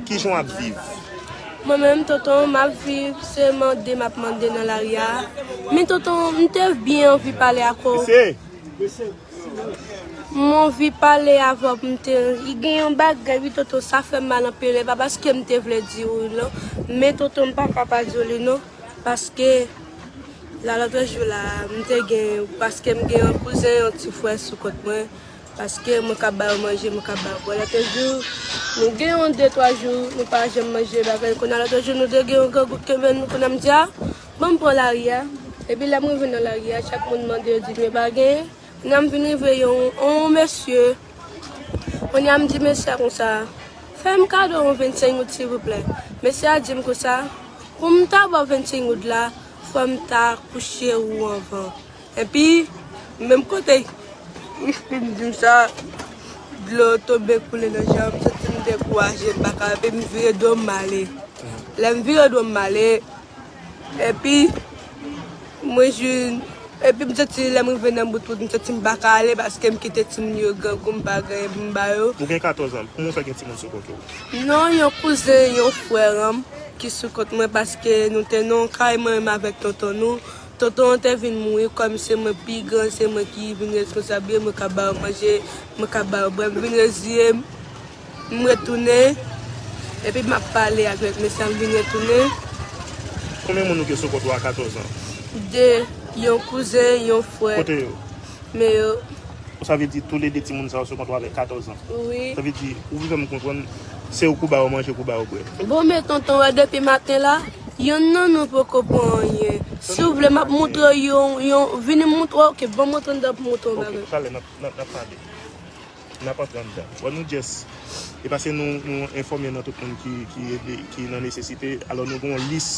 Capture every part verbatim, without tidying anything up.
Kijan w ap viv? Mwen menm, tonton, m ap viv, se mande m ap mande nan lari a. Men tonton, m te byen anvi pale ak ou. Mesye! M anvi pale avè w, m te, gen yon bagay, wi, tonton, sa fè m mal anpil, e pa paske m te vle di w, non. Men, tonton, m pa ka pa di w li, non. Paske, la, lòt jou la, m te gen, paske m gen yon kouzen, yon ti frè sou kont mwen. Paske mwen ka ba yo manje, mwen ka ba yo bwè. Lòt jou, nou gen yon de, twa jou, nou pa janm manje bagay. Kounye a lòt jou, nou te gen yon grangou ki kenbe nou, kounye a m di, a, ban m pran lari a. Epi lè m rive nan lari a, chak moun mande, yo di m yo pa genyen. Kounye a m vin rive yon, yon mesye. Kounye a m di mesye a konsa, fè m kado yon vennsenk goud silvouplè. Mesye a di m konsa, pou m ta ba w vennsenk goud la, fò m ta kouche ou anvan. Epi, menm kote, m fin di m sa, dlo tonbe koule nan je m, m santi m dekouraje, m pa ka, epi m vire do m ale. Lè m vire do m ale, epi, mwen jwenn, epi m santi lè m rive nan bout wout, m santi m pa ka ale paske m kite timoun yo grangou, m pa gen anyen pou m ba yo. Ou gen katòz an, kòman w fè gen timoun sou kont ou? Non, yon kouzen, yon frè an m ki sou kont mwen paske nou te nan yon kay, mwen menm avèk tonton nou. Tonton an te vin mouri, kòm se mwen pi gran, se mwen ki vin responsab yo, mwen ka ba yo manje, mwen ka ba yo bwè. M vin reziye m, m retounen, epi m ap pale avèk mesye a, m vin retounen. Konbyen moun ou gen sou kont ou a katòz an? De, yon kouzen, yon frè. Kote yo? Men yo. Sa vle di toulede timoun sa yo sou kont ou avèk katòz an? Wi. Sa vle di, ou vle fè m konprann, se ou k pou ba yo manje, ou k pou ba yo bwè? Bon, men tonton, wè depi maten la, yonn nan nou poko pran anyen. Si w vle, m ap montre w yon, yon, vini m montre w, oke, ban m rantre anndan pou montre w yon bagay. Oke, talè, n ap, n ap, n ap pale. N ap antre anndan. Bon, nou just, e paske nou, nou enfòme nan tout moun ki, ki ede, ki nan nesesite. Alò, nou gen yon lis,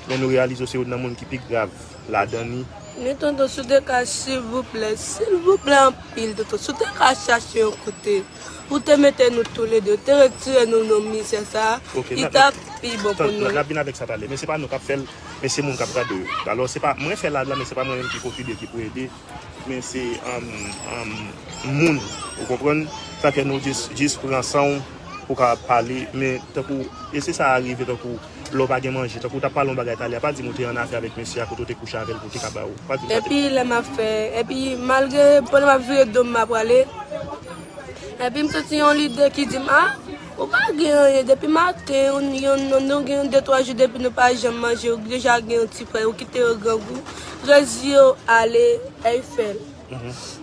men nou reyalize se youn nan moun ki pi grav ladan li. Men tonton, si w te ka, silvouplè, silvouplè anpil, tonton, si w te ka chache yon kote pou te mete nou toulede, te retire nou nan mizè sa a, li t ap pi bon pou nou. N ap vin avèk sa talè, men se pa nou k ap fè l, men se moun k ap gade yo. Alò, se pa mwen fè live la, men se pa mwen menm ki kontribye, ki pou ede, men se, um, um, moun, ou konprann? Sa fè nou jis, jis pran san w pou w kapab pale, men tankou, e se sa a rive, tankou, lè w pa gen manje, tankou w t ap pale yon bagay talè a, pa di m ou te annafè avèk mesye a kote w te kouche avè l pou w te ka ba yo. Pa di m sa te. Epi lè m ap fè, epi malgre pandan m ap vire do m m ap prale, epi m santi yon lide ki di m, a, ou pa gen anyen depi maten, yon, yon, nou gen yon de twa jou depi nou pa janm manje, ou deja gen yon ti frè, ou kite yo grangou, reziye w ale, Eyfèl.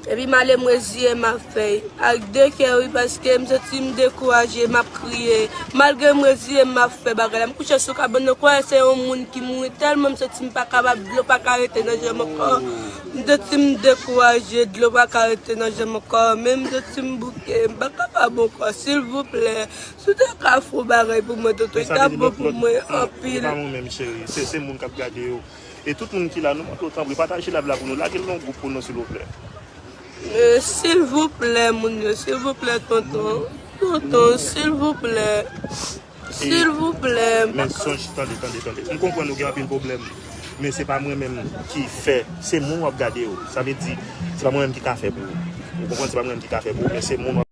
Epi m ale m reziye m ap fè ak de kè wi, paske m santi m dekouraje, m ap kriye. Malgre m reziye m ap fè bagay la, m kouche sou kabann nan, kwè se yon moun ki mouri, tèlman m santi m pa kapab, dlo pa ka rete nan je m ankò. M santi m dekouraje, dlo pa ka rete nan je m ankò, men m santi m bouke, m pa kapab ankò, silvouplè. Si w te ka fè yon bagay pou mwen, tonton, li t ap bon pou mwen anpil. Se pa mwen menm, cheri, se, se moun k ap gade yo. E tout moun ki la, nou mande w tanpri, pataje live la pou nou. Lage l nan gwoup pou nou, silvouplè. E, silvouplè, moun yo, silvouplè, tonton. Tonton, silvouplè. Silvouplè. Men sonj, tande, tande, tande. M konprann ou gen anpil pwoblèm. Men se pa mwen menm ki fè. Se moun w ap gade yo. Sa vle di, se pa mwen menm ki ka fè pou ou. Ou konprann, se pa mwen menm ki ka fè pou ou, men se moun